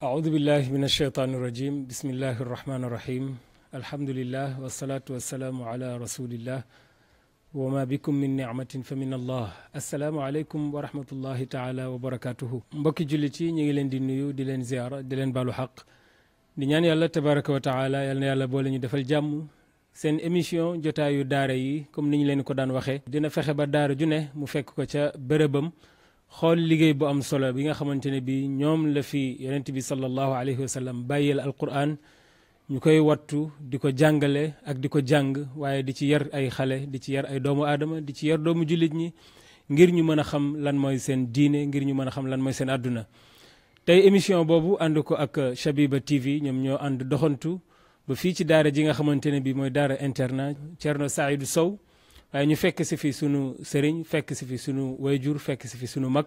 أعوذ بالله من الشيطان الرجيم بسم الله الرحمن الرحيم الحمد لله والصلاة والسلام على رسول الله وما بكم من نعمة فمن الله السلام عليكم ورحمة الله تعالى وبركاته mbokki jullit yi ñu ngi leen di nuyu di leen ziyaara di leen baalu xaq di ñaan yàlla tabaraka wa taala yal na yàlla boole ñu defal jàmm seen émission jotaayu daara yi comme ni ñu leen ko daan waxee dina fexe ba daara ju ne mu fekk ko ca bërëbam xool liggéey bu am solo bi nga xamante ne bi ñoom la fi yonent bi sallallahu alayhi wa sallam bàyyil alquran ñu koy wattu di ko jàngale ak di ko jàng waaye di ci yar ay xale di ci yar ay doomu aadama di ci yar doomu jullit ñi ngir ñu mën a xam lan mooy seen diine ngir ñu mën a xam lan mooy seen àdduna tey émission boobu ànd ko ak Shabiba TV ñoom ñoo ànd doxantu ba fii ci daara ji nga xamante ne bi mooy daara internat Thierno Saïdou Sow waaye ñu fekk si fi sunu sëriñ fekk si fi sunu wayjur fekk si fi sunu mag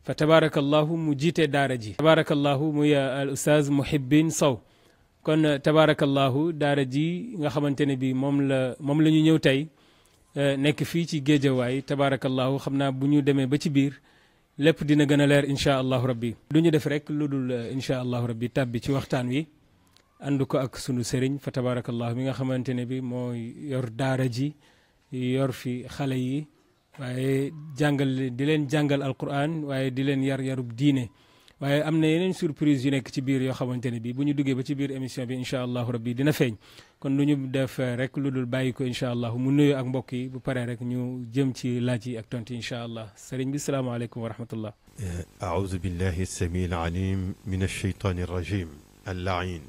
fa tabarakallahu mu jiite daara ji tabarakallahu muy al ustaaz Muhibbin Sow kon tabarakallahu daara ji nga xamante ne bi moom la ñu ñëw tey nekk fii ci géejawaay tabarakallahu xam naa bu ñu demee ba ci biir lépp dina gën a leer incha allahu rabbi du ñu def rek lu dul incha allahu rabbi tàbbi ci waxtaan wi ànd ko ak sunu sëriñ fa tabarakallahu mi nga xamante ne bi mooy yor daara ji yor fi xale yi waaye di leen jàngal alquran waaye di leen yarub diine waaye am na yeneen surprise yu nekk ci biir yoo xamante ne bi bu ñu duggee ba ci biir émission bi incha allahu rabbi dina feeñ kon lu ñu def rek lu dul bàyyi ko incha allah mu nuyu ak mbokk yi bu paree rek ñu jëm ci laaj yi ak tontu incha allah sëriñ bi salaamaaleykum wa rahmatullah aoudu billahi السميع العليم من الشيطان الرجيم اللعين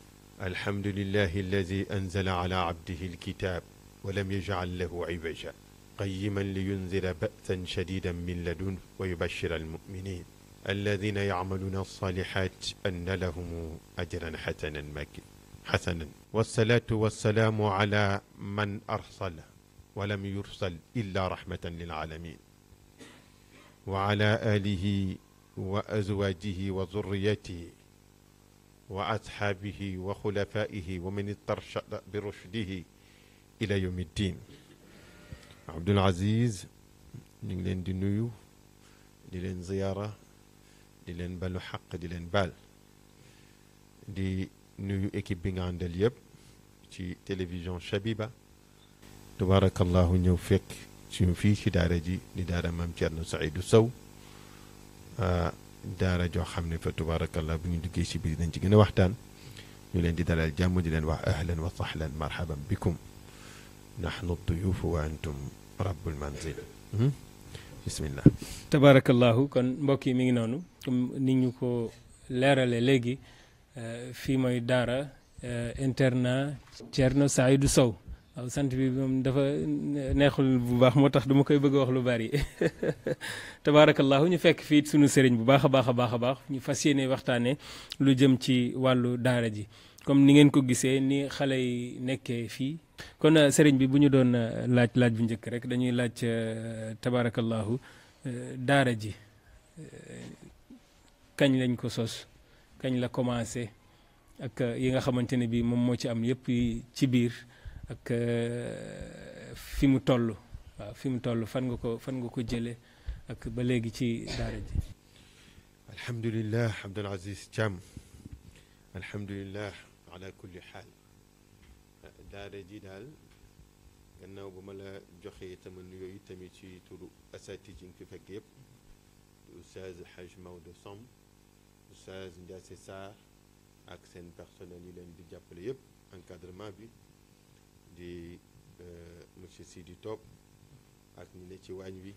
الحمد لله الذي أنزل على عبده الكتاب ولم يجعل له عوجا قيما لينذر بأسا شديدا من لدنه ويبشر المؤمنين الذين يعملون الصالحات أن لهم أجرا حسنا والصلاة والسلام على من أرسل ولم يرسل إلا رحمة للعالمين وعلى آله وأزواجه وذريته وأصحابه وخلفائه ومن استرشد برشده إلى يوم الدين عبد العزيز ñu ngi leen di nuyu di leen ziyaara di leen balu xaq di leen baal di nuyu équipe bi nga àndal yëpp ci télévision Shabiba tabarakallahu ñëw fekk suñu fii ci daara ji di daara maam Thierno Saïdou Sow daara joo xam ne fa tabarakallah bu ñu duggee ci biir nañ ci gën a waxtaan ñu leen di dalal jàmm di leen wax ahlan wa sahlan marhaban bikum nahnu duyuf wa antum rabbul manzil bismillah tabarakallahu kon mbokk yi mi ngi noonu comme ni ñu ko leerale léegi fii mooy daara internat Thierno Saïdou Sow waaw sant bi moom dafa neexul bu baax moo tax dama koy bëgg a wax lu bari tabarakallahu ñu fekk fii sunu sëriñ bu baax a baax ñu fas yéene waxtaane lu jëm ci wàllu daara ji comme ni ngeen ko gisee ni xale yi nekkee fii kon sëriñ bi bu ñu doon laaj bu njëkk rek dañuy laaj tabarakallahu daara ji kañ lañ ko sos kañ la commencé ak yi nga xamante ne bi moom moo ci am yëpp ci biir ak fi mu toll waaw fi mu toll fan nga ko jële ak ba léegi ci daara ji alhamdulillah Abdul Aziz Thiam alhamdulillah ala kulli xaal daara ji daal gannaaw ba ma la joxee tama nuyooyu tamit ci turu asatij yi nga fi fekk yëpp Oustaz Haj Maodo Samb Oustaz Ndiasse Sarr ak seen personnel yi leen di jàppale yëpp encadrement bi di monsieur Sidi Top ak ñi ne ci waañ wi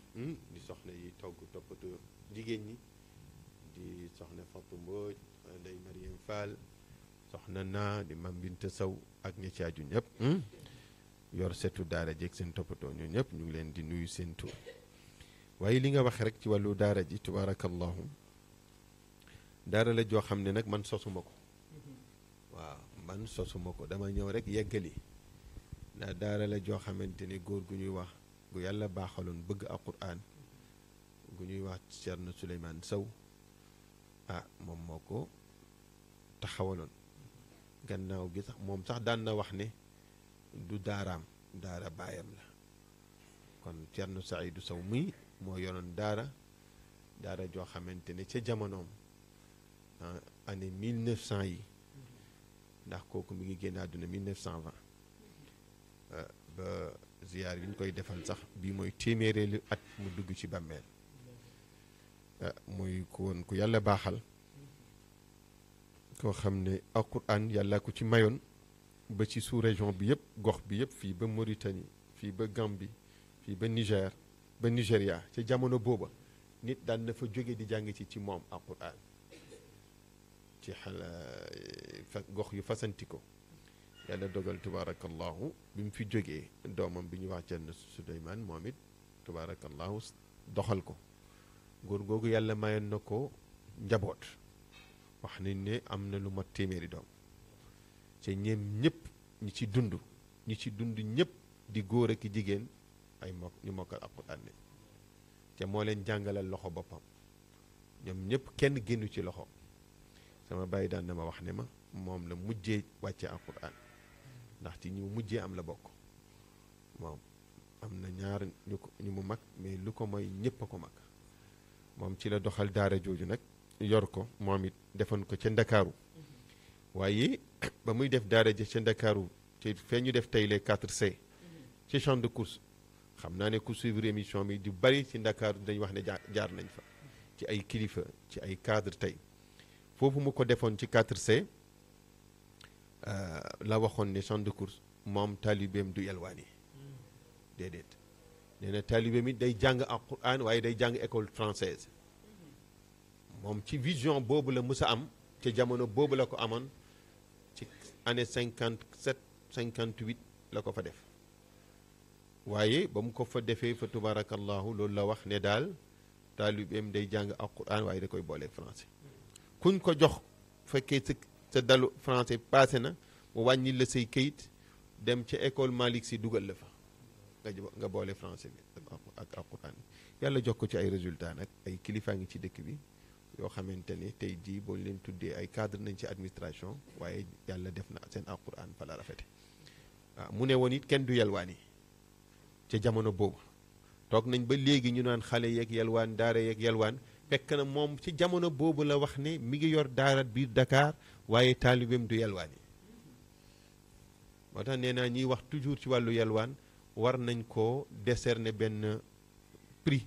di soxna yi togg toppatoo jigéen ñi di soxna Fatou Mbodj Ndeye Mariam Fall soxna naa di Mam Binta Sow ak ñi ci aju ñëpp yor setu daara jeeg seen toppatoo ñoo ñëpp ñu ngi leen di nuyu seen tur waaye li nga wax rek ci wàllu daara ji tabarakallahu daara la joo xam ne nag man sosuma ko waaw man sosuma ko dama ñëw rek yeggali ndax daara la joo xamante ne góor gu ñuy wax gu yàlla baaxaloon bëgg alquran gu ñuy wax Thierno Souleymane Sow moom moo ko taxawaloon gannaaw gi sax moom sax daan na wax ne du daaraam daara baayam la kon Thierno Saïdou Sow muy moo yoroon daara joo xamante ne ca jamonoom année 1900 yi ndax kooku mi ngi génn àdduna 1920 ba ziyaar yi ñu koy defal sax bii mooy téeméereelu at mu dugg ci bàmmeel muy ku yàlla baaxal koo xam ne alquran yàlla ko ci mayoon ba ci sous région bi yëpp gox bi yëpp fii ba Mauritanie fii ba Gambie fii ba Niger ba Nigéria ca jamono booba nit daan na fa jóge di jàng ci moom alquran ci gox yu fasanti ko yàlla dogal tubaarakallahu bi mu fi jógee doomam bi ñu wax Thierno Souleymane moom it tubaarakallahu doxal ko góor googu yàlla mayoon na ko njaboot wax nañ ne am na lu mat téeméeri doom ca ñeem ñëpp ñi ci dund ñëpp di góor ak jigéen ay ñu mokkal alquran ne te moo leen jàngalal loxo boppam ñoom ñëpp kenn génnu ci loxo sama bàyyi daan na ma wax ne ma moom la mujjee wàcce alquran ndax ci ñu mujjee am la bokk moom am na ñaar ñu mu mag mais lu ko mooy ñëpp a ko mag moom ci la doxal daara jooju nag yor ko moom it defoon ko ca Ndakaaru waaye ba muy def daara ja ca Ndakaaru ci fee ñu def tey les 4C ci champ de course xam naa ne ku suivre émission bi di bari ci Ndakaaru dañ wax ne jaar nañ fa ci ay kilifa ci ay cadre tey foofu mu ko defoon ci 4C la waxoon ne champ de course moom taalibeem du yelwaani déedéet nee na taalibeem it day jàng alquran waaye day jàng école française moom ci vision boobu la mës a am ca jamono boobu la ko amoon ci année 57 58 la ko fa def waaye ba mu ko fa defee fa tubarakallahu loolu la wax ne daal taalibeem day jàng alquran waaye da koy booleeg français kuñ ko jox fekkee sa dalu français passé na mu wàññi la say kayit dem ca école Malick Sy dugal la fa nga boole français bi ak alquran yàlla jox ko ci ay résultats nag ay kilifaa ngi ci dëkk bi yoo xamante ne tey jii boo leen tuddee ay cadre nañ ci administration waaye yàlla def na seen alquran fa la rafete waaw mu ne woon it kenn du yalwaani ca jamono boobu toog nañ ba léegi ñu naan xale yeeg yalwaan daara yeeg yalwaan fekk na moom ci jamono boobu la wax ne mi ngi yor daara biir Dakar waaye taalibeem du yalwaani moo tax nee naa ñiy wax toujours ci wàllu yalwaan war nañ ko décerner benn prix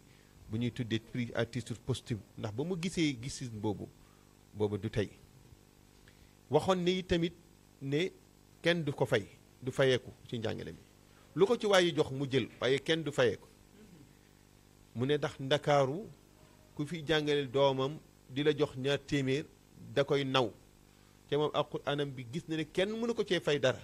bu ñuy tuddee prix à titre posthume ndax ba mu gisee gisin boobu du tey waxoon ne tamit ne kenn du ko fay du fayeeku ci njàngale mi lu ko ci waaye jox mu jël waaye kenn du fayeeku mu ne ndax ndakaaru ku fi jàngale doomam di la jox ñaar téeméer da koy naw te moom alxuraanam bi gis na ne kenn mënu ko cee fay dara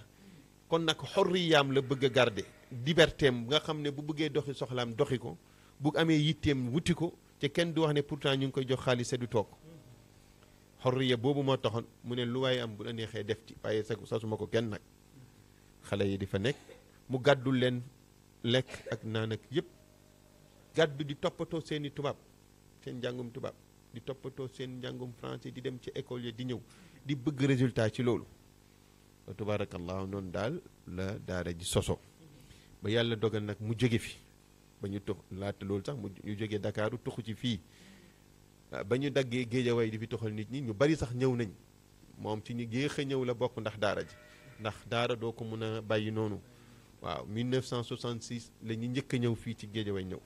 kon nag xorriyaam la bëgg a garder libertéem nga xam ne bu bëggee doxi soxlaam doxi ko bu amee yitteem wuti ko te kenn du wax ne pourtant ñu ngi koy jox xaalis du toog xorriya boobu moo taxoon mu ne lu waaye am bu la neexee def ci waaye sasuma ko kenn nag xale yi di fa nekk mu gàddul leen lekk ak naan ak yëpp gàddu di toppatoo seeni tubaab seen njàngum tubaab di toppatoo seen njàngum français di dem ci école yi di ñëw di bëgg résultat ci loolu wa tabarakallahu noonu daal la daara ji soso ba yàlla dogal nag mu jóge fi ba ñu tux laata loolu sax ñu jógee Dakaaru tuxu ci fii ba ñu daggee Géejawaay di fi tuxal nit ñi ñu bari sax ñëw nañ moom ci ñu yéex a ñëw la bokk ndax daara ji ndax daara doo ko mën a bàyyi noonu waaw 1966 la ñu njëkk a ñëw fii ci Géejawaay ñëw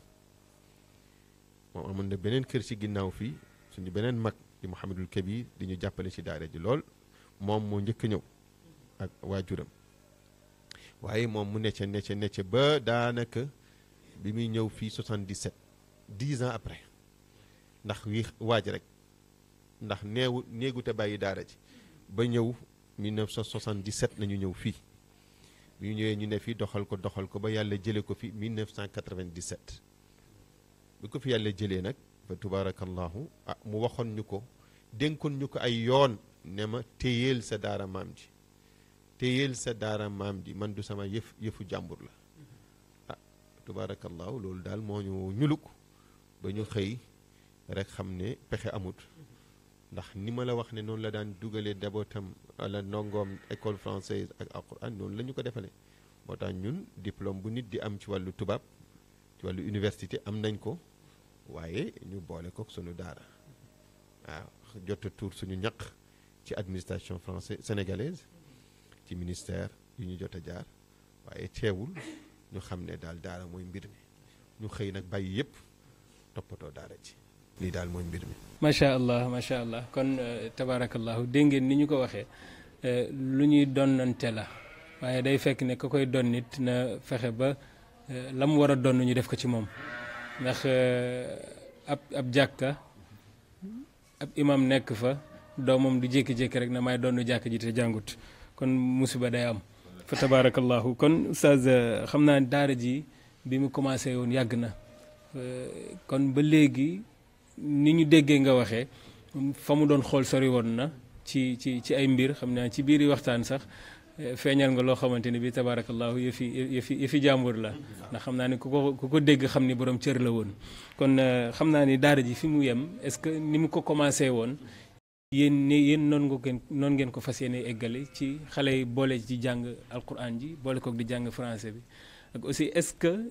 moom amoon na beneen kër ci ginnaaw fii suñu beneen mag di Mouhamadul Kabir di ñu jàppale ci daara ji lool moom moo njëkk a ñëw ak waajuram waaye moom mu necce ba daanaka bi muy ñëw fii 77 10 ans après ndax wi waaj rek ndax néegu te bàyyi daara ji ba ñëw 1977 la ñu ñëw fii bi ñu ñëwee ñu ne fii doxal ko ba yàlla jële ko fi 1997 bi ko fi yàlla jëlee nag fa tubarakallahu mu waxoon ñu ko dénkoon ñu ko ay yoon ne ma téyeel sa daara maam ji man du sama yëfu jàmbur la tubarakallahu loolu daal moo ñu ñuluk ba ñu xëy rek xam ne pexe amut ndax ni ma la wax ne noonu la daan dugalee dabootam wala ndongoom école française ak alquran noonu la ñu ko defalee moo tax ñun diplôme bu nit di am ci wàllu tubaab ci wàllu université am nañ ko waaye ñu boole ko sunu daara waaw jot a tuur suñu ñaq ci administration française sénégalaise ci ministère yu ñu jot a jaar waaye teewul ñu xam ne daal daara mooy mbir mi ñu xëy nag bàyyi yëpp toppatoo daara ci lii daal mooy mbir mi. macha allah kon tabaarakallahu dégg ngeen ni ñu ko waxee lu ñuy donnante la waaye day fekk ne ka koy don nit na fexe ba la mu war a donn ñu def ko ci moom ndax ab jàkka ab imam nekk fa doomam du jékki-jékki rek na may doon jàkk ji te jàngut kon musiba day am fa tabaarakallahu kon oustaz xam naa daara ji bi mu commencé woon yàgg na kon ba léegi ni ñu déggee nga waxee fa mu doon xool sori woon na ci ay mbir xam naa ci biir yi waxtaan sax feeñal nga loo xamante ne bi tabaarakallahu yëfi jàmbur la ndax xam naa ni ku ko dégg xam ni borom cër la woon kon xam naa ni daara ji fi mu yem est-ce que ni mu ko commencé woon yéen noonu ngeen ko fas yéene eggale ci xale yi boole ci jàng alquran ji boole kook di jàng français bi ak aussi est-ce que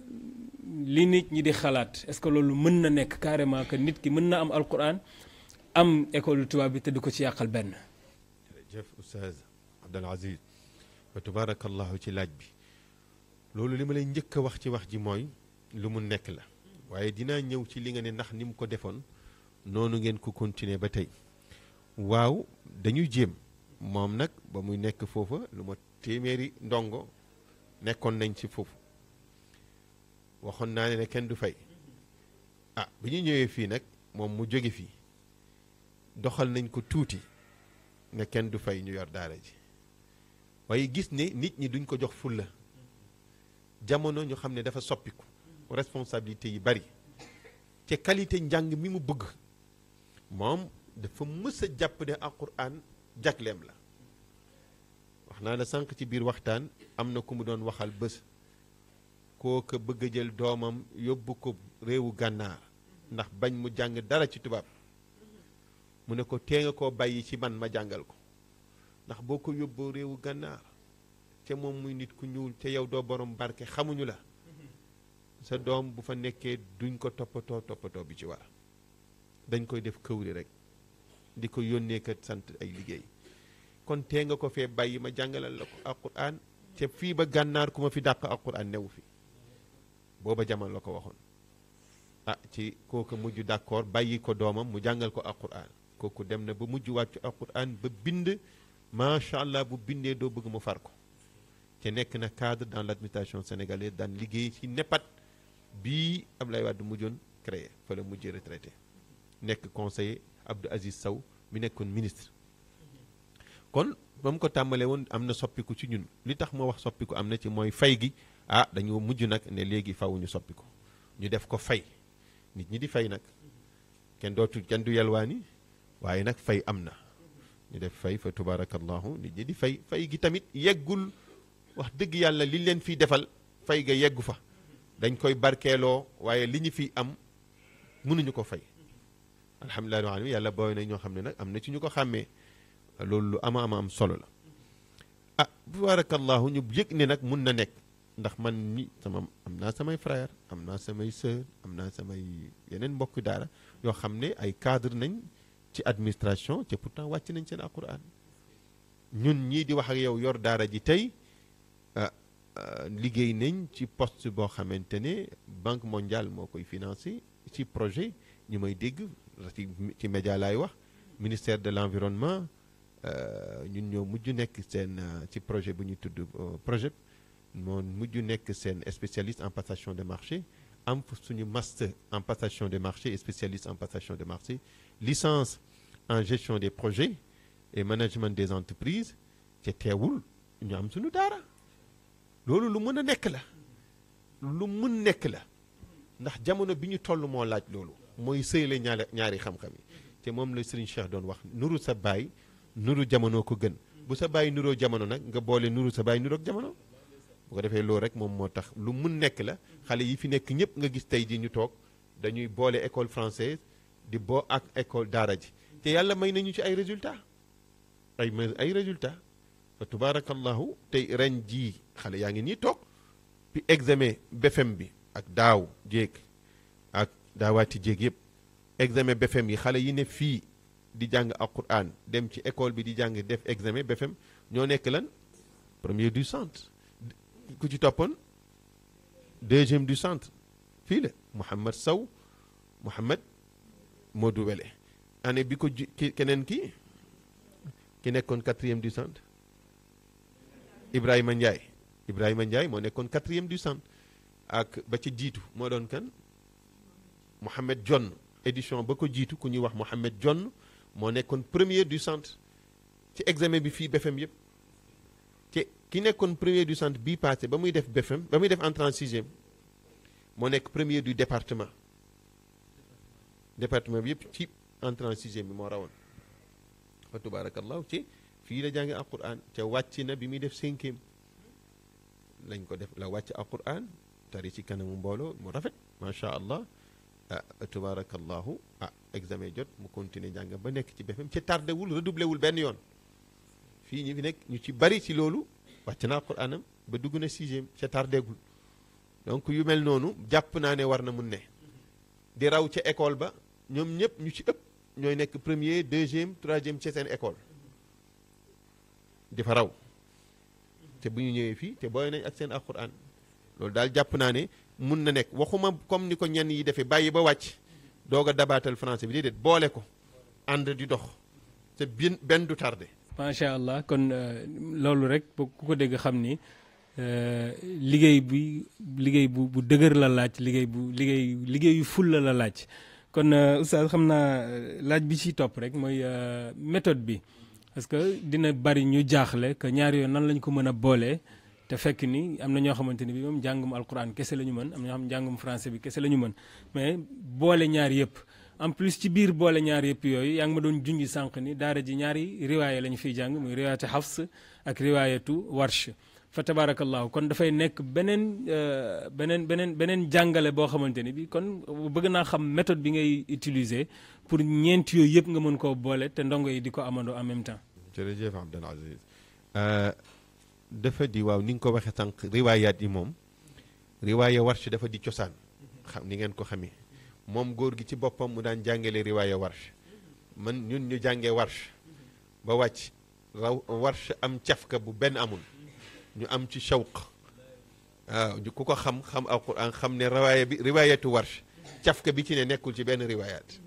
li nit ñi di xalaat est-ce que loolu mën na nekk carrément que nit ki mën na am alquran am école tubaab bi te du ko ci yàqal benn. jërëjëf oustaz Abdel Aziz wa tabarakallahu ci laaj bi loolu li ma lay njëkk a wax ci wax ji mooy lu mu nekk la waaye dinaa ñëw ci li nga ne ndax ni mu ko defoon noonu ngeen ko continuer ba tey waaw dañuy jéem moom nag ba muy nekk foofa lu ma téeméeri ndongo nekkoon nañ ci foofu waxoon naa ne kenn du fay bi ñu ñëwee fii nag moom mu jóge fii doxal nañ ko tuuti ne kenn du fay ñu yor daara ji waaye gis ne nit ñi duñ ko jox fulla jamono ñu xam ne dafa soppiku responsabilité yi bari te qualité njàng mi mu bëgg moom dafa mës a jàpp ne alquran jagleem la wax naa la sànq ci biir waxtaan am na ku mu doon waxal bés kooka bëgg a jël doomam yóbbu ko réewu gànnaar ndax bañ mu jàng dara ci tubaab mu ne ko tee nga koo bàyyi ci man ma jàngal ko ndax boo ko yóbboo réewu gànnaar te moom muy nit ku ñuul te yow doo borom barke xamuñu la sa doom bu fa nekkee duñ ko toppatoo bi ci war dañ koy def këwri rek di ko yónnee kat sant ay liggéey kon tee nga ko fee bàyyi ma jàngalal la ko alquran te fii ba gànnaar ku ma fi dàq alquran newu fi booba jamono la ko waxoon ci kooku mujj d'accord bàyyi ko doomam mu jàngal ko alquran kooku dem na ba mujj wàccu alquran ba bind macha allah bu bindee doo bëgg mu far ko te nekk na cadre dans l'administration sénégalaise daan liggéey ci NEPAD bii Abdoulaye Wade mujjoon créé fa la mujjee retraité nekk conseiller Abdou Aziz Sow mi nekkoon ministre kon ba mu ko tàmbalee woon am na soppiku ci ñun li tax ma wax soppiku am na ci mooy fay gi dañoo mujj nag ne léegi faw ñu soppiku ñu def ko fay nit ñi di fay nag kenn du yelwaani waaye nag fay am na ñu def fay fa tubarakallahu nit ñi di fay gi tamit yeggul wax dëgg yàlla li leen fiy defal fay ga yeggu fa dañ koy barkeeloo waaye li ñu fiy am mënuñu ko fay alhamdulilah alamin yàlla booy na ñoo xam ne nag am na ci ñu ko xàmmee loolu lu ama am solo la tabarakallahu ñu yëg ne nag mun na nekk ndax man mi am naa samay frère am naa samay sœur am naa samay yeneen mbokk daara yoo xam ne ay cadre nañ ci administration te pourtant wàcc nañ seen alquran ñun ñii di wax ak yow yor daara ji tey liggéey nañ ci poste boo xamante ne banque mondiale moo koy financé ci projet ñu may dégg ci média laay wax ministère de l'environnement ñun ñoo mujj nekk seen ci projet bu ñuy tudd projet moo mujj nekk seen spécialiste en passation de marché am suñu master en passation de marché et spécialiste en passation de marché licence en gestion des projets et management des entreprises te teewul ñu am suñu daara loolu lu mën a nekk la lu mën nekk la ndax jamono bi ñu toll moo laaj loolu mooy sëyle ñaari xam-xam yi te moom la Serigne Cheikh doon wax nuru sa baay nuru jamono ko gën bu sa baay nuroo jamono nag nga boole nuru sa baay nuroog jamono bu ko defee loolu rek moom moo tax lu mun nekk la xale yi fi nekk ñëpp nga gis tey ji ñu toog dañuy boole école française di boo ak école daara ji te yàlla may nañu ci ay résultats ay résultats fa tubaarakallahu tey ren jii xale yaa ngi nii toog bi examen BFEM bi ak daaw jéeg ak daawaati jéeg yëpp examen BFEM yi xale yi ne fii di jàng alquran dem ci école bi di jàng def examen BFEM ñoo nekk lan premier du centre ku ci toppoon deuxième du centre fii la Mouhamed Sow Mouhamed Modou Wele année bi ko keneen ki nekkoon quatrième du centre Ibrahima Ndiaye moo nekkoon quatrième du centre ak ba ci jiitu moo doon kan Mouhamed John édition ba ko jiitu ku ñuy wax Mouhamed John moo nekkoon premier du centre ci examen bi fii BFEM yëpp te ki nekkoon premier du centre bii passé ba muy def BFEM ba muy def entrée en sixième moo nekk premier du département bi yëpp ci entrée en sixième bi moo rawoon wa tabarakallahu ci fii la jàngi alquran ca wàcc na bi muy def cinquième lañ ko def la wàcc alquran tari ci kanamu mbooloo mu rafet macha allah tabarakallahu examen jot mu continuer jàng ba nekk ci BFEM ci tardé wul redoublé wul benn yoon fii ñu fi nekk ñu ci bari ci loolu wàcc na alquranam ba dugg na sixième ca tardégul donc yu mel noonu jàpp naa ne war na mun ne di raw ca école ba ñoom ñëpp ñu ci ëpp ñooy nekk premier deuxième troisième ci seen école di fa raw te bu ñu ñëwee fii te booy nañ ak seen alquran loolu daal jàpp naa ne mun na nekk waxuma comme ni ko ñenn yi defee bàyyi ba wàcc doog a dabaatal français bi déedéet boole ko ànd di dox te benn du tardé. macha allah kon loolu rek ku ko dégg xam ni liggéey bu dëgër la laaj liggéeyu ful la laaj kon oustaz xam naa laaj bi ci topp rek mooy méthode bi parce que dina bari ñu jaaxle que ñaari yoon nan lañ ko mën a boolee te fekk ni am na ñoo xamante ni bi moom njàngum alquran kese la ñu mën am na ñoo xam njàngum français bi kese la ñu mën mais boole ñaar yëpp en plus ci biir boole ñaar yëpp yooyu yaa ngi ma doon junj sànq ni daara ji ñaari riwaaya la ñu fiy jàng muy riwaayatu Hafs ak riwaayatu Warsh fa tabarakallahu kon dafay nekk beneen jàngale boo xamante ni bi kon bëgg naa xam méthode bi ngay utiliser pour ñeent yooyu yëpp nga mën koo boole te ndongo yi di ko amandoo en même temps. jërëjëf Abdel Aziz dafa di waaw ni nga ko waxee sànq riwaayaat yi moom riwaaya Warsh dafa di cosaan xam ni ngeen ko xamee moom góor gi ci boppam mu daan jàngale riwaaya Warsh man ñun ñu jàngee Warsh ba wàcc Warsh am cafka bu benn amul ñu am ci shawq waaw ku ko xam alquran xam ne riwaayatu Warsh cafka bi ci ne nekkul ci benn riwaayaat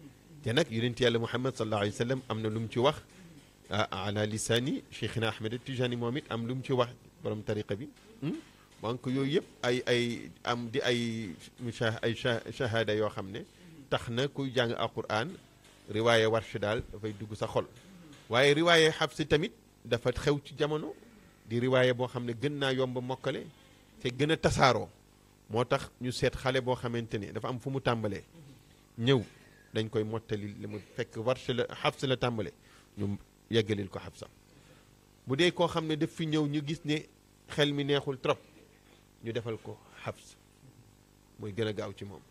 te nag yonent yàlla Muhammad sallallahu alayhi wa sallam am na lu mu ci wax ala lisaani Cheikhina Ahmed Tijani moom it am lu mu ci wax borom tariqa bi donc yooyu yëpp ay shahada yoo xam ne tax na kuy jàng alquran riwaaya Warsh daal dafay dugg sa xol waaye riwaaya Hafs tamit dafa xew ci jamono di riwaaya boo xam ne gën naa yomb mokkale te gën a tasaaroo moo tax ñu seet xale boo xamante ne dafa am fu mu tàmbalee ñëw dañ koy mottali li mu fekk Warsh la Hafs la tàmbale ñu yeggalil ko Hafsa bu dee koo xam ne daf fi ñëw ñu gis ne xel mi neexul trop ñu defal ko Hafs muy gën a gaaw ci moom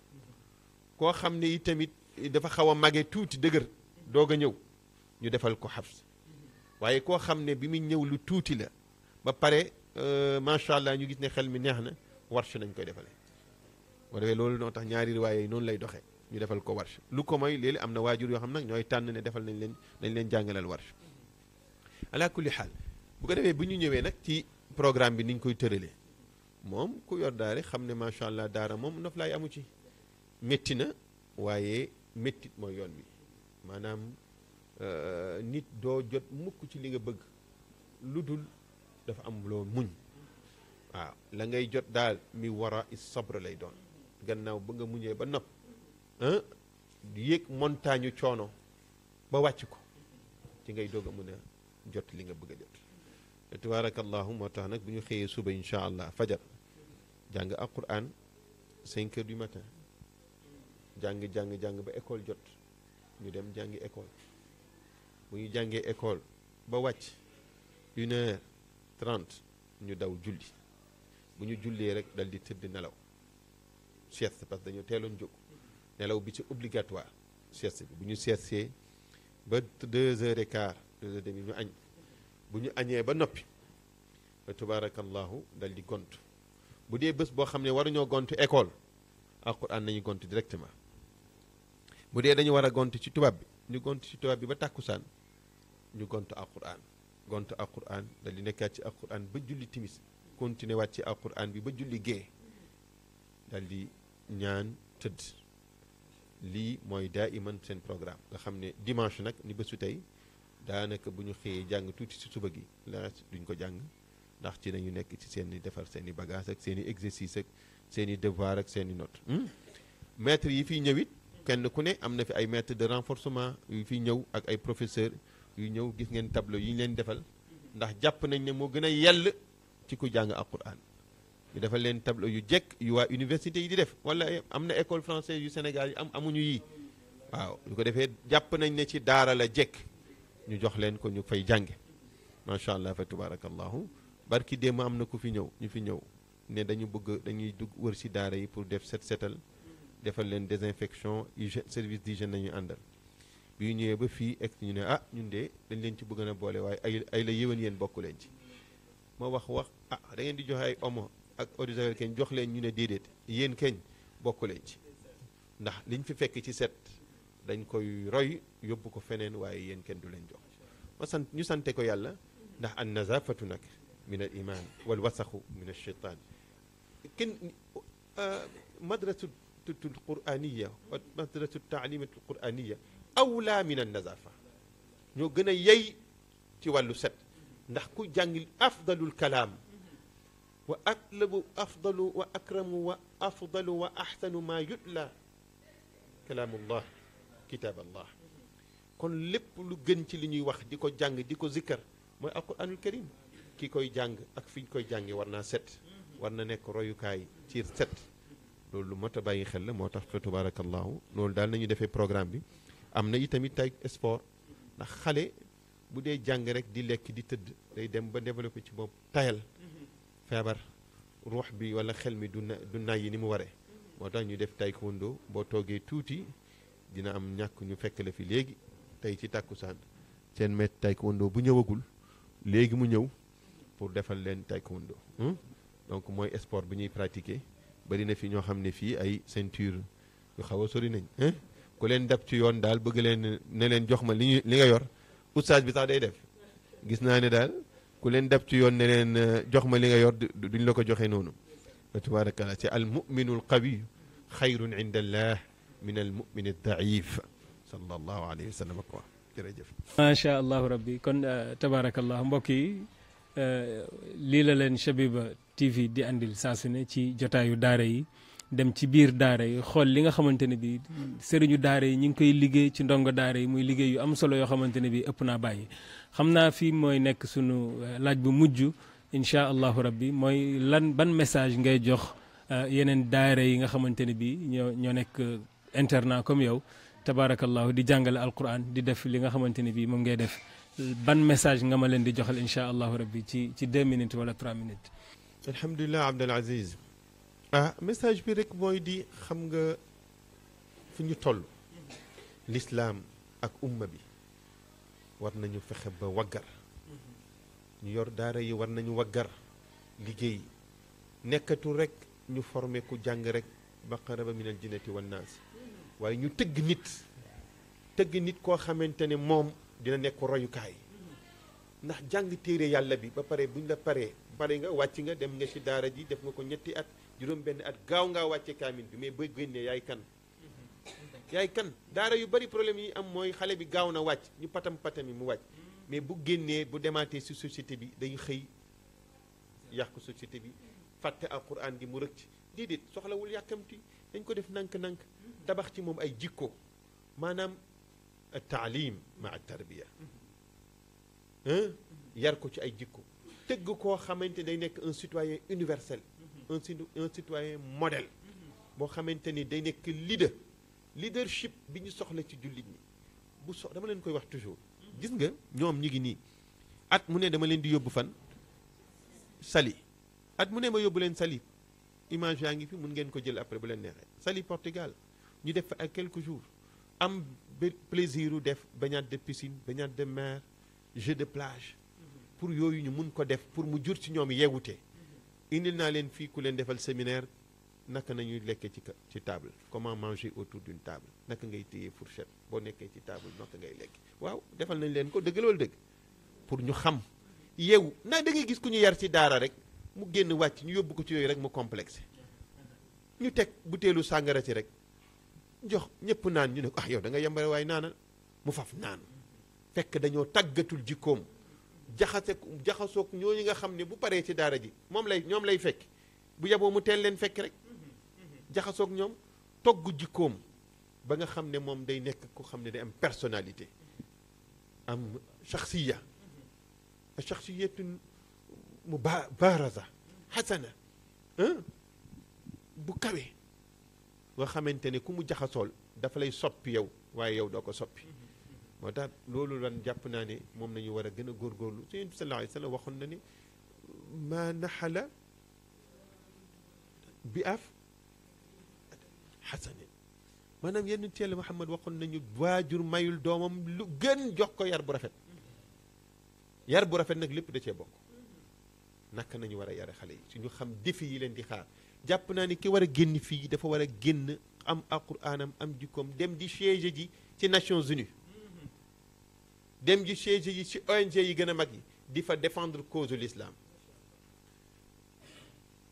koo xam ne itamit dafa xaw a mage tuuti dëgër doog a ñëw ñu defal ko Hafs waaye koo xam ne bi muy ñëw lu tuuti la ba pare macha allah ñu gis ne xel mi neex na Warsh nañ koy defale boo defee loolu noo tax ñaari riwaaya yi noonu lay doxee ñu defal ko Warsh lu ko mooy léegi am na waajur yoo xam nag ñooy tànn ne defal nañ leen jàngalal Warsh ala kulli xaal bu ko defee bu ñu ñëwee nag ci programme bi ni ñu koy tëralee moom ku yor daara xam ne macha allah daara moom nof laay amu ci métti na waaye méttit mooy yoon wi maanaam nit doo jot mukk ci li nga bëgg lu dul dafa am loo muñ waaw la ngay jot daal mi wara is sabr lay doon gannaaw ba nga muñee ba nopp yéeg montagne coono ba wàcc ko ci ngay doog a mën a jot li nga bëgg a jot tabarakallahu moo tax nag bu ñu xëyee suba incha allah fajar jàng alquran 5 heures du matin jàng ba école jot ñu dem jàngi école bu ñu jàngee école ba wàcc 1h30 ñu daw julli bu ñu jullee rek dal di tëdd nelaw sieste parce que dañoo teeloon jóg nelaw bi ci obligatoire sieste bi bu ñu siestee ba 2h15 2h30 ñu añ bu ñu añee ba noppi ba tabarakallahu dal di gont bu dee bés boo xam ne waruñoo gontu école alquran nañu gont directement bu dee dañu war a gont ci tubaab bi ñu gont ci tubaab bi ba tàkkusaan ñu gont alquran dal di nekkaat ci alquran ba julli timis continuer waat ci alquran bi ba julli gee dal di ñaan tëdd lii mooy daa iman seen programme nga xam ne dimanche nag ni bésu tey daanaka bu ñu xëyee jàng tuuti ci suba gi la duñ ko jàng ndax ci nañu nekk ci seen i defar seen i bagage ak seen i exercice ak seen i devoir ak seen i note maître yi fiy ñëwit kenn ku ne am na fi ay maître de renforcement yu fiy ñëw ak ay professeur yu ñëw gis ngeen tableau yi ñu leen defal ndax jàpp nañ ne moo gën a yell ci ku jàng alquran ñu defal leen tableau yu jekk yu waa université yi di def wala am na école française yu Sénégal yi amuñu yii waaw lu ko defee jàpp nañ ne ci daara la jekk ñu jox leen ko ñu fay jànge macha allah fa tabarakallahu barki démb am na ku fi ñëw ñu fi ñëw ne dañuy dugg wër si daara yi pour def setal defal leen désinfection hygiène service d'hygiène nañuy àndal bi ñu ñëwee ba fii ek ñu ne ñun de dañ leen ci bëgg a boole waaye ay la yéwén yéen bokku leen ci ma wax da ngeen di joxe ay omo ak eau de javel keñ jox leen ñu ne déedéet yéen keñ bokku leen ci ndax liñ fi fekk ci set dañ koy roy yóbbu ko feneen waaye yéen kenn du leen jox ñu sante ko yàlla ndax an nazafatu nag min al iman wal wasaxu min al cheytaan kenn madrasatu quraniya wa madrasatu taalimatu quraniya awla min an nazafa ñoo gën a yey ci wàllu set ndax ku jàng afdalul kalaam wa atlabu afdalu wa akramu wa afdalu wa axsanu ma yutla kalaamullah kitaaballah kon lépp lu gën ci li ñuy wax di ko jàng di ko zikkar mooy alquranul karim ki koy jàng ak fi ñu koy jànge war naa set war na nekk royukaay ci set loolu lu mot a bàyyi xel la moo tax fa tabarakallahu loolu daal nañu defee programme bi am na itamit tay sport ndax xale bu dee jàng rek di lekk di tëdd day dem ba développé ci bopp tayal feebar ruux bi wala xel mi du nay yi ni mu waree moo tax ñu def taekwondo boo toogee tuuti dina am ñàkk ñu fekk la fi léegi tey ci tàkkusaan seen maître taekwondo bu ñëwagul léegi mu ñëw pour defal leen taekwondo donc mooy sport bi ñuy pratiquer bari na fi ñoo xam ne fii ay ceinture yu xaw a sori nañ ku leen dab ci yoon daal bëgg leen ne leen jox ma li nga yor oustaz bi sax day def gis naa ne daal ku leen dab ci yoon ne leen jox ma li nga yor duñ la ko joxe noonu wa tabarakallah ci al muminu al qawi xayrun inda allah min al mumin al daif sallallahu alayhi wa sallam ak wax jërëjëf macha allahu rabbi kon tabarakallah mbokk yi lii la leen Shabiba TV di andil saa su ne ci jotaayu daara yi dem ci biir daara yi xool li nga xamante ne bi sëriñu daara yi ñu ngi koy liggéey ci ndongo daara yi muy liggéey yu am solo yoo xamante ne bi ëpp naa bàyyi xam naa fii mooy nekk sunu laaj bu mujj incha allahu rabbi mooy ban message ngay jox yeneen daara yi nga xamante ne bi ñoo nekk internat comme yow tabarakallahu di jàngale alquran di def li nga xamante ne bi moom ngay def ban message nga ma leen di joxal incha allahu rabbi ci 2 minutes wala 3 minutes alhamdulilah Abdul Aziz message bi rek mooy di xam nga fu ñu toll l'islam ak umma bi war nañu fexe ba waggar ñu yor daara yi war nañu waggar liggéey nekkatul rek ñu formé ku jàng rek baqara ba minal jinnati wan naas waaye ñu tëgg nit koo xamante ne moom dina nekk royukaay ndax jàng téere yàlla bi ba pare buñ la pare nga wàcc nga dem nga ci daara ji def nga ko 2 at juróom benn at gaaw ngaa wàcce kaamin bi mais ba génnee yaay kan daara yu bari problème yi am mooy xale bi gaaw na wàcc ñu patami mu wàcc mais bu génnee bu demaatee ci société bi day xëy yàq société bi fàtte alquran gi mu rëcc déedéet soxlawul yàkkamti dañ ko def nank-nank tabax ci moom ay jikko maanaam taalim ma tarbiya yar ko ci ay jikko tëgg koo xamante day nekk un citoyen universel un citoyen modèle boo xamante ni day nekk leadership bi ñu soxla ci jullit ñi dama leen koy wax toujours gis nga ñoom ñi ngi nii at mu ne dama leen di yóbbu fan Saly at mu ne ma yóbbu leen Saly image yaa ngi fi mun ngeen ko jël après bu leen neexee Saly Portugal ñu def fa ak quelques jours am plaisir u def baignade de piscine baignade de mer jeu de plage pour yooyu ñu mun ko def pour mu jur ci ñoom yeewute indil naa leen fii ku leen defal séminaire naka nañuy lekkee ci table, comment manger autour d'une table, naka ngay téye fourchette boo nekkee ci table naka ngay lekk. waaw defal nañ leen ko dëgg loolu dëgg pour ñu xam yeewu na da ngay gis ku ñu yar ci daara rek mu génn wàcc ñu yóbbu ko ci yooyu rek mu complexe ñu teg butéelu sàngara ci rek jox ñëpp naan ñu ne ko yow da nga yembare waaye naanal mu faf naan fekk dañoo tàggatul jikkoom jaxasoog ñooñu nga xam ne bu paree ci daara ji ñoom lay fekk bu yaboo mu teel leen fekk rek jaxasoog ñoom togg jikkoom ba nga xam ne moom day nekk ko xam ne day am personnalité am shaxsiya shaxsiyatun mubaraza xasana bu kawe nga xamante ne ku mu jaxasool dafa lay soppi yow waaye yow doo ko soppi moo tax loolu lan jàpp naa ne moom nañu war a gën a góorgóorlu Yonent bi sallallahu alayhi wa sallam waxoon na ne ma naxala bi af xasane maanaam yenn Yàlla Muhammad waxoon nañu waajur mayul doomam lu gën jox ko yar bu rafet yar bu rafet nag lépp da cee bokk naka nañu war a yare xale yi suñu xam défi yi leen di xaar jàpp naa ni ki war a génn fii dafa war a génn am alquraanam am jikkoom dem di siège ji ci Nations Unies dem di siège ji ci ONG yi gën a mag yi di fa défendre cause de l'islam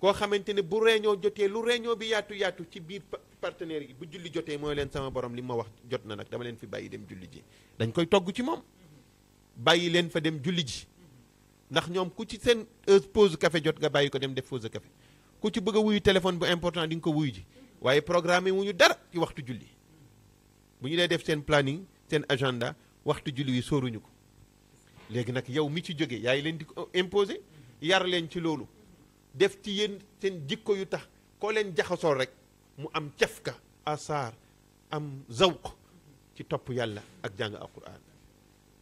koo xamante ne bu réunion jotee lu réunion bi yaatu ci biir partenaires yi bu julli jotee mooy leen sama borom li ma wax jot na nag dama leen fi bàyyi dem julli ji dañ koy togg ci moom bàyyi leen fa dem julli ji ndax ñoom ku ci seen pause café jot nga bàyyi ko dem def pause café ku ci bëgg a wuyu téléphone bu important di nga ko wuyu ji waaye programme wu ñu dara ci waxtu julli bu ñu dee def seen planning seen agenda waxtu julli yi sóoruñu ko léegi nag yow mi ci jóge yaay leen di ko imposer yar leen ci loolu def ci yéen seen jikko yu tax koo leen jaxasool rek mu am cafka asaar am zawq ci topp yàlla ak jàng alquran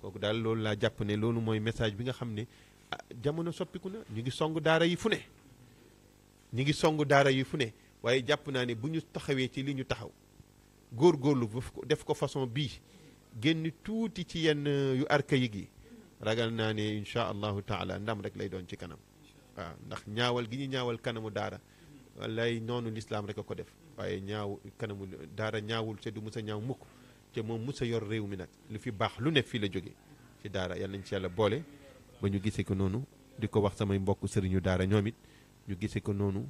kooku daal loolu laa jàpp ne loolu mooy message bi nga xam ne jamono soppiku na ñu ngi song daara yi fu ne waaye jàpp naa ne bu ñu taxawee ci li ñu taxaw góorgóorlu def ko façon bii génn tuuti ci yenn yu archaïque yi ragal naa ne incha allahu taala ndam rek lay doon ci kanam waaw ndax ñaawal gi ñu ñaawal kanamu daara lay noonu lislaam rek a ko def waaye kanamu daara ñaawul te du musa ñaaw mukk te moom musa yor réew mi nag lu fi baax lu ne fii la jóge ci daara yal nañ ci yàlla boole ba ñu gisee ko noonu di ko wax samay mbokk sëriñu daara ñoom it ñu gisee ko noonu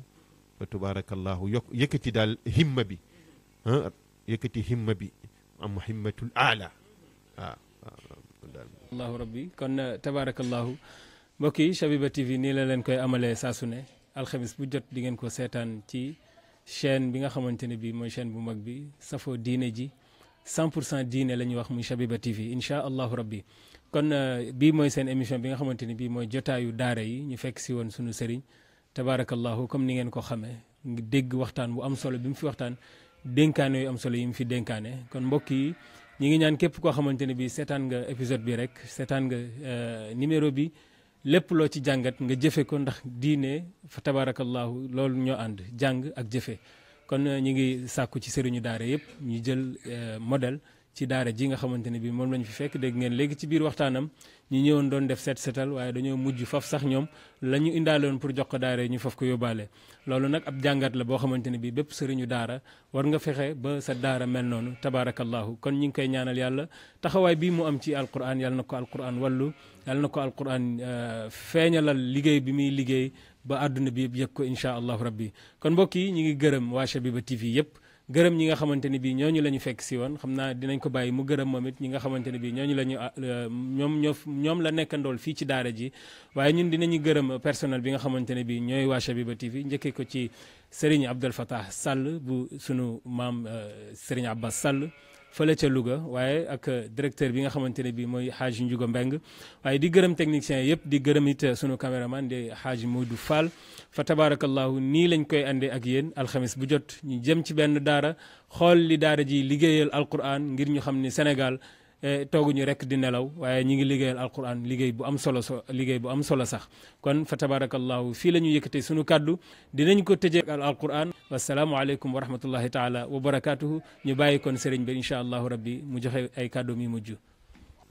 fa tubaarakallahu yëkkati daal himma bi yëkkati himma bi am himmatul aala waaw allahu rabbi kon tabaarakallahu mbokk yi Shabiba TV nii la leen koy amalee saa su ne alxamis bu jot di ngeen ko seetaan ci chaîne bi nga xamante ne bii mooy chaîne bu mag bi safoo diine ji 100% diine la ñuy wax muy Shabiba TV incha allahu rabbi kon bii mooy seen émission bi nga xamante ni bii mooy jotaayu daara yi ñu fekk si woon sunu sëriñ tabaarakallahu comme ni ngeen ko xamee ngi dégg waxtaan bu am solo bi mu fi waxtaan dénkaane yu am solo yi mu fi dénkaane kon mbokk yi ñi ngi ñaan képp koo xamante ne bii seetaan nga épisode bi rek seetaan nga numéro bi lépp loo ci jàngat nga jëfe ko ndax diine fa tabaarakallahu loolu ñoo ànd jàng ak jëfe kon ñi ngi sàkku ci sëriñu daara yëpp ñu jël modèle ci daara ji nga xamante ne bii moom lañu fi fekk dégg ngeen léegi ci biir waxtaanam ñu ñëwoon doon def setal waaye dañoo mujj faf sax ñoom la ñu indaaloon pour jox ko daara ñu faf ko yóbbaale loolu nag ab jàngat la boo xamante ne bii bépp sëriñu daara war nga fexe ba sa daara mel noonu tabaarakallahu kon ñu ngi koy ñaanal yàlla taxawaay bii mu am ci alquran yàlla na ko alquran wallu yàlla na ko alquran feeñalal liggéey bi muy liggéey ba àdduna bi yëpp yëg ko incha allahu rabbi kon mbokk yi ñu ngi gërëm waa Shabiba TV yëpp gërëm ñi nga xamante ne bii ñooñu la ñu fekk si woon xam naa dinañ ko bàyyi mu gërëm moom it ñi nga xamante ne bii ñooñu la ñu ñoom la nekkandool fii ci daara ji waaye ñun dinañu gërëm personnel bi nga xamante ne bii ñooy waa Shabiba TV njëkkee ko ci Serigne Abdel Fattah Sall bu sunu maam Serigne Abbas Sall fële ca Louga waaye ak directeur bi nga xamante ne bii mooy Hadj Ndiouga Mbeng waaye di gërëm technicien yëpp di gërëm it sunu caméraman di Hadj Modou Fall fa tabaarakallahu nii lañ koy àndee ak yéen alxamis bu jot ñu jëm ci benn daara xool li daara ji liggéeyal alquran ngir ñu xam ni Sénégal tooguñu rek di nelaw waaye ñi ngi liggéeyal alquran liggéey bu am solo sax kon fa tabaarakallahu fii la ñu yëkkatee sunu kàddu dinañ ko tëjee al alquran wasalaamu aleykum wa rahmatullahi taala wa barakatuhu ñu bàyyi kon sëriñ bi incha allahu rabbi mu joxe ay kàddu mi mujj.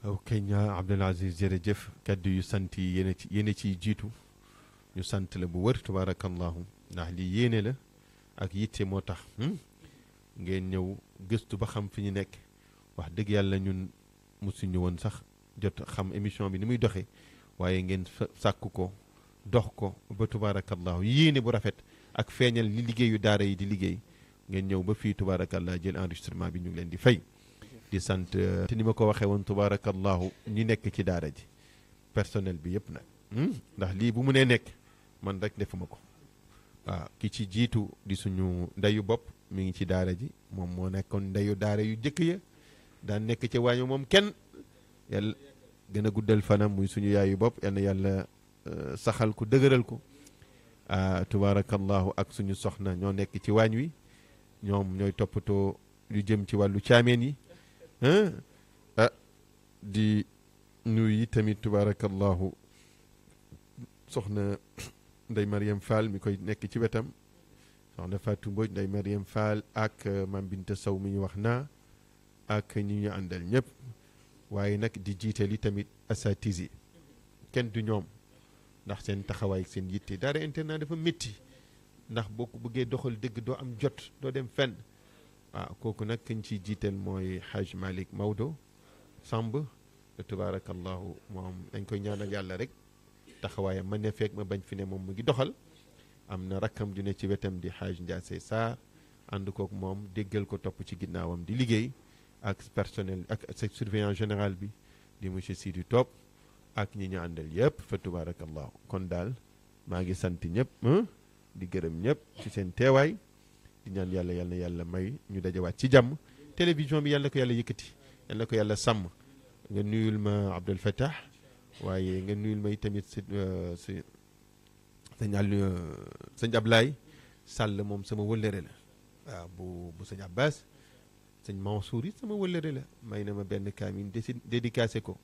ok ñaa Abdul Aziz jërëjëf kàddu yu sant yi yéen ciy jiitu ñu sant la bu wër tabaarakallahu ndax lii yéene la ak yitte moo tax ngeen ñëw gëstu ba xam fi ñu nekk wax dëgg yàlla ñun musuñu woon sax jot xam émission bi ni muy doxee waaye ngeen sàkk ko dox ko ba tubaarakallahu yéene bu rafet ak feeñal li liggéeyu daara yi di liggéey ngeen ñëw ba fii tubaarakallah jël enregistrement bi ñu ngi leen di fay di sant te ni ma ko waxee woon tubaarakallahu ñi nekk ci daara ji personnel bi yëpp nag ndax lii bu mu nee nekk man rek defuma ko waaw ki ci jiitu di suñu ndeyu bopp mi ngi ci daara ji moom moo nekkoon ndeyu daara yu jëkk ya daan nekk ci waañu moom kenn yàlla gën a guddal fanam muy suñu yaayu bopp yal na yàlla saxal ko dëgëral ko tubaarakallahu ak suñu soxna ñoo nekk ci waañ wi ñoom ñooy toppatoo lu jëm ci wàllu caameen yi di nuyu tamit tubaarakallahu soxna Ndey Mariam Fall mi koy nekk ci wetam soxna Fatou Mbodj Ndey Mariam Fall ak Mam Binta Sow mi ñu wax naa ak ñi ñu àndal ñëpp waaye nag di jiitali tamit asatis yi kenn du ñoom ndax seen taxawaay seen yitte daara internat dafa métti ndax boo ko bëggee doxal dëgg doo am jot doo dem fenn waaw kooku nag kañ ciy jiital mooy Haj Malick Maodo Samb tabaarakallahu moom dañ koy ñaanal yàlla rek taxawaayam ma ne fekk ma bañ fi ne moom mu ngi doxal am na rakkam ju ne ci wetam di Haj Ndiasse Sarr ànd kook moom déggal ko topp ci ginnaawam di liggéey ak personnel ak surveillant général bi di monsieur Sidi Top ak ñi ñu àndal yëpp fa tubaarakallahu kon daal maa ngi sant ñëpp di gërëm ñëpp ci seen teewaay di ñaan yàlla yal na yàlla may ñu dajawaat ci jàmm télévision bi yal na ko yàlla yëkkati yal na ko yàlla sàmm nga nuyul ma Abdel Fattah waaye nga nuyul ma tamit si sëñ Ablaye Sall moom sama wëllëre la waaw bu sëñ Abbas sëñ Mansour it sama wëllëre la may na ma benn kaamin dédicacé ko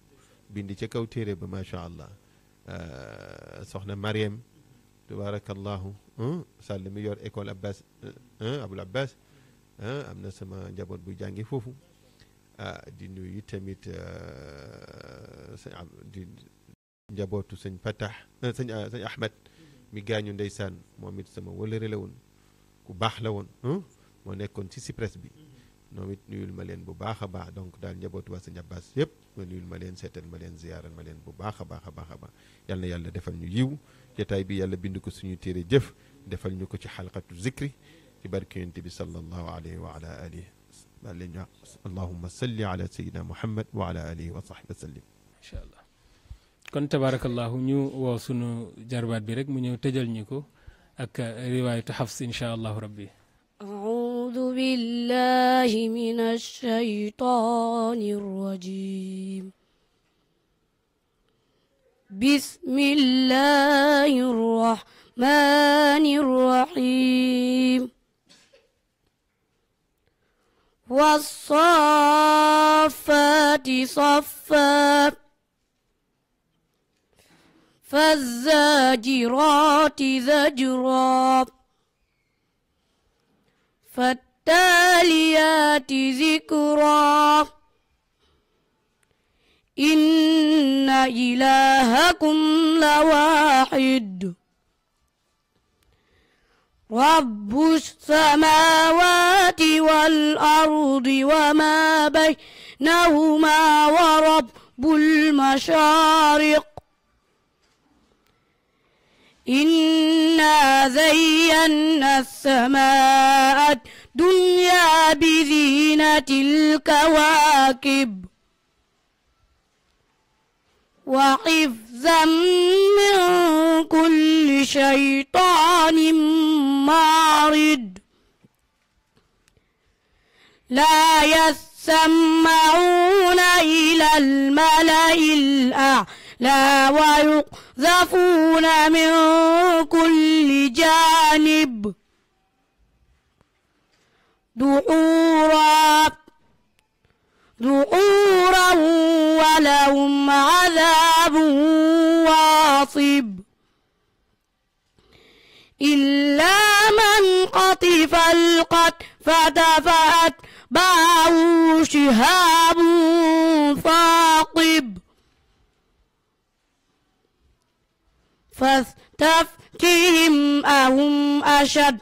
bindi ca kaw téere ba macha allah soxna Mariam tabarakallahu Sall mi yor école Abbas Abul Abbas am na sama njaboot bu jàngi foofu di nuyu tamit di njabootu sëñ Fatah sëñ Ahmed mi gaañu ndeysaan moom it sama wëllëre la woon ku baax la woon moo nekkoon ci Cyprès bi ñoom it nuyul ma leen bu baax a baax donc daal njabootu waa sëñ Abbas yëpp nga nuyul ma leen seetal ma leen ziyaaral ma leen bu baax a baax a baax a baax yal na yàlla defal ñu yiw jotaay bi yàlla bind ko suñu téere jëf defal ñu ko ci xalqatu zikri ci barke yonent bi sallallahu alayhi wa ala alihi daal leen ñu allahumma salli ala sayyidina muhammad wa ala alihi wa sahbihi wa sallim incha allah kon tabarakallahu ñu woo sunu jarbaat bi rek mu ñëw tëjal ñu ko ak riwaayatu Hafs incha allahu rabbi أعوذ بالله من الشيطان الرجيم بسم الله الرحمن الرحيم والصافات صفا فالزاجرات زجرا فالتاليات ذكرا إن إلهكم لواحد رب السماوات والأرض وما بينهما ورب المشارق إنا زينا السماء الدنيا بزينة الكواكب وحفظا من كل شيطان مارد لا يسمعون إلى الملأ الأعلى ويقذفون من كل جانب دحورا ولهم عذاب واصب إلا من خطف الخطفة فأتبعه شهاب ثاقب خلقهم أهم أشد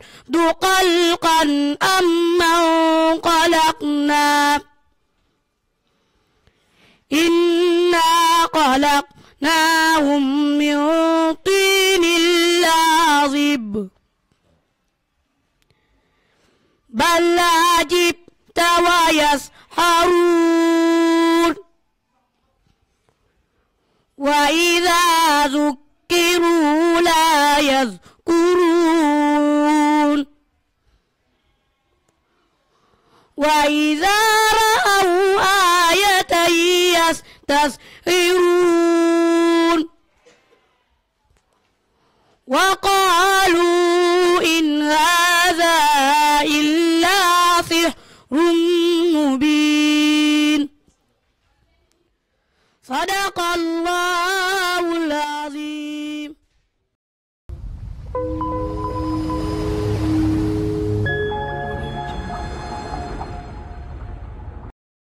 خلقا أمن خلقنا إنا خلقناهم من طين لازب بل عجبت ويسحرون وإذا ذكروا لا يذكرون وإذا رأوا آية يستسخرون وقالوا إن هذا إلا سحر مبين صدق